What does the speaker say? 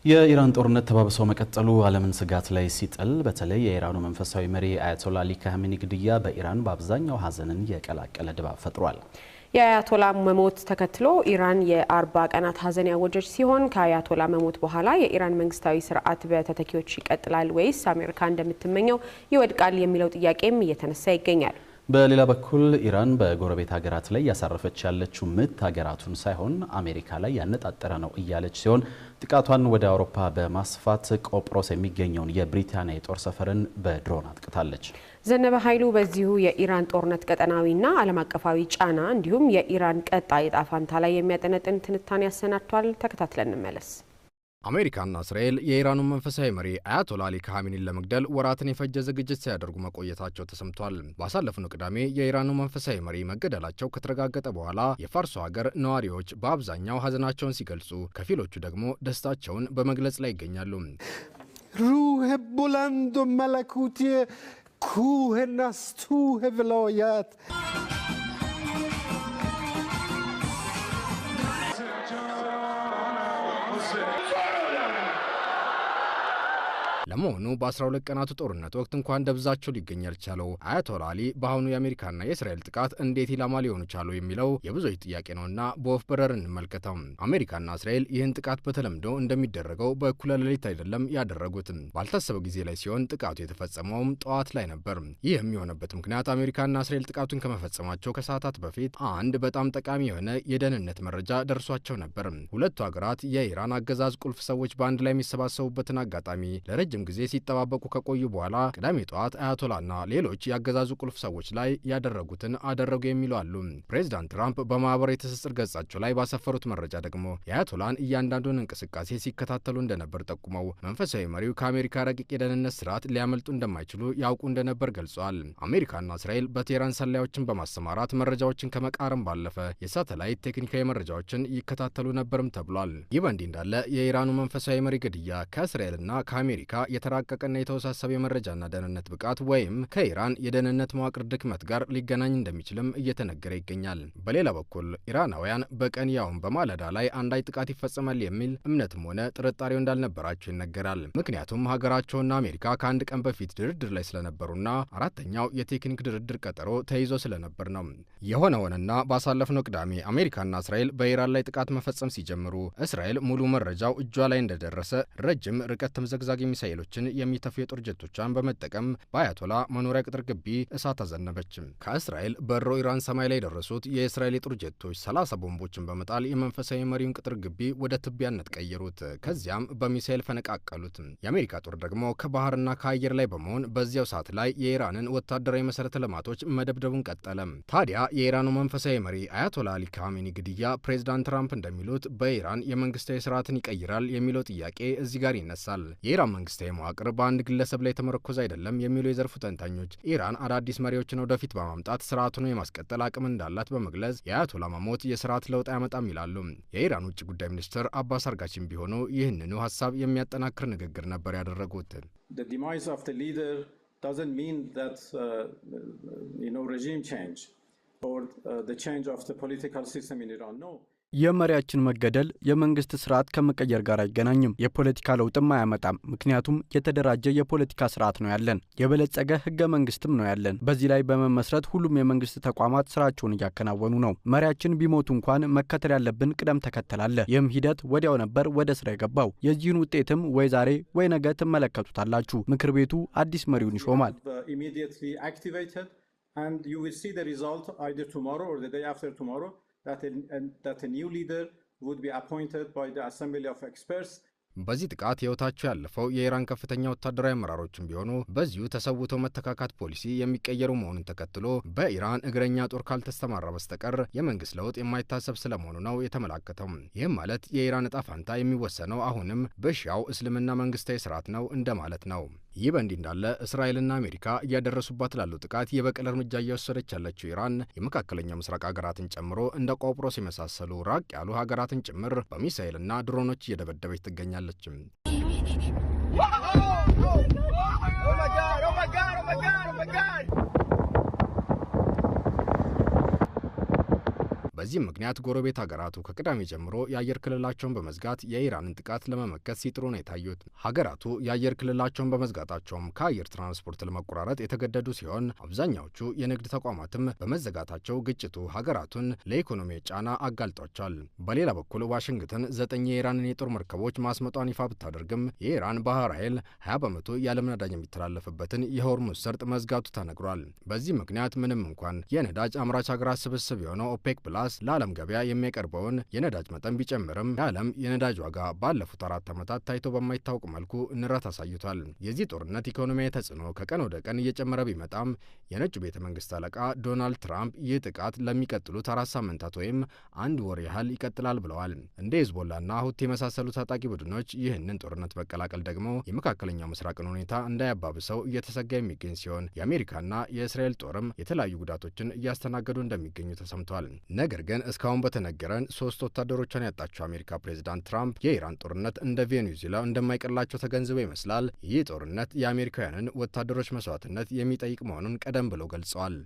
የኢራን ጦርነት ተባብሶ መቀጠሉ ዓለምን ስጋት ላይ ሲጥል፣ በተለይ የኢራኑ መንፈሳዊ መሪ አያቶላ አሊ ካሜኒ ግድያ በኢራን በአብዛኛው ሀዘንን የቀላቀለ ድባብ ፈጥሯል። የአያቶላ መሞት ተከትሎ ኢራን የ40 ቀናት ሀዘን ያወጀች ሲሆን፣ ከአያቶላ መሞት በኋላ የኢራን መንግስታዊ ስርዓት በተተኪዎች ይቀጥላል ወይስ አሜሪካ እንደምትመኘው ይወድቃል የሚለው ጥያቄም እየተነሳ ይገኛል። በሌላ በኩል ኢራን በጎረቤት ሀገራት ላይ እያሳረፈች ያለችው ምት ሀገራቱን ሳይሆን አሜሪካ ላይ ያነጣጠረ ነው እያለች ሲሆን፣ ጥቃቷን ወደ አውሮፓ በማስፋት ቆጵሮስ የሚገኘውን የብሪታንያ የጦር ሰፈርን በድሮን አጥቅታለች። ዘነበ ኃይሉ በዚሁ የኢራን ጦርነት ቀጠናዊና ዓለም አቀፋዊ ጫና እንዲሁም የኢራን ቀጣይ ዕጣ ፈንታ ላይ የሚያጠነጥን ትንታኔ አሰናድቷል። ተከታትለን እንመለስ። አሜሪካና እስራኤል የኢራኑን መንፈሳዊ መሪ አያቶላ አሊ ካሜኒን ለመግደል ወራትን የፈጀ ዝግጅት ሲያደርጉ መቆየታቸው ተሰምቷል። ባሳለፍነው ቅዳሜ የኢራኑ መንፈሳዊ መሪ መገደላቸው ከተረጋገጠ በኋላ የፋርሱ ሀገር ነዋሪዎች በአብዛኛው ሀዘናቸውን ሲገልጹ፣ ከፊሎቹ ደግሞ ደስታቸውን በመግለጽ ላይ ይገኛሉ። روح بلند و ملکوتی کوه نستوه ولایت ለመሆኑ በ12 ቀናቱ ጦርነት ወቅት እንኳን ደብዛቸው ሊገኝ ያልቻለው አያቶላ አሊ በአሁኑ የአሜሪካና የእስራኤል ጥቃት እንዴት ኢላማ ሊሆኑ ቻሉ የሚለው የብዙዎች ጥያቄ ነውና በወፍ በረር እንመልከተው። አሜሪካና እስራኤል ይህን ጥቃት በተለምዶ እንደሚደረገው በእኩለ ሌሊት አይደለም ያደረጉት፣ ባልታሰበ ጊዜ ላይ ሲሆን ጥቃቱ የተፈጸመውም ጠዋት ላይ ነበር። ይህም የሆነበት ምክንያት አሜሪካና እስራኤል ጥቃቱን ከመፈጸማቸው ከሰዓታት በፊት አንድ በጣም ጠቃሚ የሆነ የደህንነት መረጃ ደርሷቸው ነበር። ሁለቱ ሀገራት የኢራን አገዛዝ ቁልፍ ሰዎች በአንድ ላይ የሚሰባሰቡበትን አጋጣሚ ለረጅም ጊዜ ሲጠባበቁ ከቆዩ በኋላ ቅዳሜ ጠዋት አያቶላና ሌሎች የአገዛዙ ቁልፍ ሰዎች ላይ ያደረጉትን አደረጉ የሚሉ አሉ። ፕሬዚዳንት ትራምፕ በማህበራዊ ትስስር ገጻቸው ላይ ባሰፈሩት መረጃ ደግሞ የአያቶላን እያንዳንዱን እንቅስቃሴ ሲከታተሉ እንደነበር ጠቁመው መንፈሳዊ መሪው ከአሜሪካ ረቂቅ የደህንነት ስርዓት ሊያመልጡ እንደማይችሉ ያውቁ እንደነበር ገልጿል። አሜሪካና እስራኤል በቴህራን ሰላዮችን በማሰማራት መረጃዎችን ከመቃረም ባለፈ የሳተላይት ቴክኒካዊ መረጃዎችን ይከታተሉ ነበርም ተብሏል። ይህ በእንዲህ እንዳለ የኢራኑ መንፈሳዊ መሪ ግድያ ከእስራኤልና ከአሜሪካ የተራቀቀና የተወሳሰበ የመረጃና ደህንነት ብቃት ወይም ከኢራን የደህንነት መዋቅር ድክመት ጋር ሊገናኝ እንደሚችልም እየተነገረ ይገኛል። በሌላ በኩል ኢራናውያን በቀን ያውም በማለዳ ላይ አንዳች ጥቃት ይፈጸማል የሚል እምነትም ሆነ ጥርጣሬው እንዳልነበራቸው ይነገራል። ምክንያቱም ሀገራቸውና አሜሪካ ከአንድ ቀን በፊት ድርድር ላይ ስለነበሩና አራተኛው የቴክኒክ ድርድር ቀጠሮ ተይዞ ስለነበር ነው። የሆነ ሆነና ባሳለፍነው ቅዳሜ አሜሪካና እስራኤል በኢራን ላይ ጥቃት መፈጸም ሲጀምሩ እስራኤል ሙሉ መረጃው እጇ ላይ እንደደረሰ ረጅም ርቀት ተምዘግዛጊ ሚሳኤሎችን የሚተፉ የጦር ጀቶቿን በመጠቀም በአያቶላ መኖሪያ ቅጥር ግቢ እሳት አዘነበች። ከእስራኤል በሮ ኢራን ሰማይ ላይ የደረሱት የእስራኤል የጦር ጀቶች 30 ቦምቦችን በመጣል የመንፈሳዊ መሪውን ቅጥር ግቢ ወደ ትቢያነት ቀየሩት። ከዚያም በሚሳኤል ፈነቃቀሉት። የአሜሪካ ጦር ደግሞ ከባህርና ከአየር ላይ በመሆን በዚያው ሰዓት ላይ የኢራንን ወታደራዊ መሰረተ ልማቶች መደብደቡን ቀጠለ። ታዲያ የኢራኑ መንፈሳዊ መሪ አያቶላ አሊ ካሜኒ ግድያ ፕሬዚዳንት ትራምፕ እንደሚሉት በኢራን የመንግስታዊ ስርዓትን ይቀይራል የሚለው ጥያቄ እዚህ ጋር ይነሳል። የኢራን መንግስታዊ መዋቅር በአንድ ግለሰብ ላይ የተመረኮዘ አይደለም የሚሉ የዘርፉ ተንታኞች ኢራን አዳዲስ መሪዎችን ወደፊት በማምጣት ስርዓቱን የማስቀጠል አቅም እንዳላት በመግለጽ የአያቶላ መሞት የስርዓት ለውጥ አያመጣም ይላሉ። የኢራን ውጭ ጉዳይ ሚኒስትር አባስ አርጋቺም ቢሆኑ ይህንኑ ሀሳብ የሚያጠናክር ንግግር ነበር ያደረጉት። The demise of the leader doesn't mean that regime change or the change of the political system in Iran. No. የመሪያችን መገደል የመንግስት ስርዓት ከመቀየር ጋር አይገናኝም። የፖለቲካ ለውጥም አያመጣም። ምክንያቱም የተደራጀ የፖለቲካ ስርዓት ነው ያለን፣ የበለጸገ ህገ መንግስትም ነው ያለን። በዚህ ላይ በመመስረት ሁሉም የመንግስት ተቋማት ስራቸውን እያከናወኑ ነው። መሪያችን ቢሞቱ እንኳን መከተል ያለብን ቅደም ተከተል አለ። ይህም ሂደት ወዲያው ነበር ወደ ስራ የገባው። የዚህን ውጤትም ወይ ዛሬ ወይ ነገ ትመለከቱታላችሁ። ምክር ቤቱ አዲስ መሪውን ይሾማል። Immediately activated, and you will see the result either tomorrow or the day after tomorrow that a new leader would be appointed by the Assembly of Experts. በዚህ ጥቃት ህይወታቸው ያለፈው የኢራን ከፍተኛ ወታደራዊ አመራሮችም ቢሆኑ በዚሁ ተሰውቶ መተካካት ፖሊሲ የሚቀየሩ መሆኑን ተከትሎ በኢራን እግረኛ ጦር ካልተሰማራ በስተቀር የመንግስት ለውጥ የማይታሰብ ስለመሆኑ ነው የተመላከተው። ይህም ማለት የኢራን እጣ ፋንታ የሚወሰነው አሁንም በሺያው እስልምና መንግስታዊ ስርዓት ነው እንደማለት ነው። ይህ በእንዲህ እንዳለ እስራኤልና አሜሪካ እያደረሱባት ላለው ጥቃት የበቀል እርምጃ እየወሰደች ያለችው ኢራን የመካከለኛው ምስራቅ ሀገራትን ጨምሮ እንደ ቆጵሮስ የመሳሰሉ ራቅ ያሉ ሀገራትን ጭምር በሚሳኤልና ድሮኖች እየደበደበች ትገኛለች። Oh my God! Oh my God! Oh my God! Oh my God! በዚህም ምክንያት ጎረቤት ሀገራቱ ከቅዳሜ ጀምሮ የአየር ክልላቸውን በመዝጋት የኢራንን ጥቃት ለመመከት ሲጥሩ ነው የታዩት። ሀገራቱ የአየር ክልላቸውን በመዝጋታቸውም ከአየር ትራንስፖርት ለመቆራረጥ የተገደዱ ሲሆን አብዛኛዎቹ የንግድ ተቋማትም በመዘጋታቸው ግጭቱ ሀገራቱን ለኢኮኖሚ ጫና አጋልጧቸዋል። በሌላ በኩል ዋሽንግተን 9 የኢራንን የጦር መርከቦች ማስመጧን ይፋ ብታደርግም የኢራን ባህር ኃይል 20% የዓለም ነዳጅ የሚተላለፍበትን የሆርሙዝ ሰርጥ መዝጋቱ ተነግሯል። በዚህ ምክንያት ምንም እንኳን የነዳጅ አምራች ሀገራት ስብስብ የሆነው ኦፔክ ፕላስ ለዓለም ገበያ የሚያቀርበውን የነዳጅ መጠን ቢጨምርም የዓለም የነዳጅ ዋጋ ባለፉት 4 ዓመታት ታይቶ በማይታወቅ መልኩ ንረት አሳይቷል። የዚህ ጦርነት ኢኮኖሚያዊ ተጽዕኖ ከቀን ወደ ቀን እየጨመረ ቢመጣም የነጩ ቤተ መንግስት አለቃ ዶናልድ ትራምፕ ይህ ጥቃት ለሚቀጥሉት 4 ሳምንታት ወይም 1 ወር ያህል ይቀጥላል ብለዋል። እንደ ሂዝቦላና ሁቲ የመሳሰሉ ታጣቂ ቡድኖች ይህንን ጦርነት መቀላቀል ደግሞ የመካከለኛው ምስራቅን ሁኔታ እንዳያባብሰው እየተሰጋ የሚገኝ ሲሆን የአሜሪካና የእስራኤል ጦርም የተለያዩ ጉዳቶችን እያስተናገዱ እንደሚገኙ ተሰምቷል። ነገር ግን እስካሁን በተነገረን 3 ወታደሮቿን ያጣችው አሜሪካ ፕሬዚዳንት ትራምፕ የኢራን ጦርነት እንደ ቬኔዙዌላ እንደማይቀላቸው ተገንዝበው ይመስላል። ይህ ጦርነት የአሜሪካውያንን ወታደሮች መስዋዕትነት የሚጠይቅ መሆኑን ቀደም ብለው ገልጸዋል።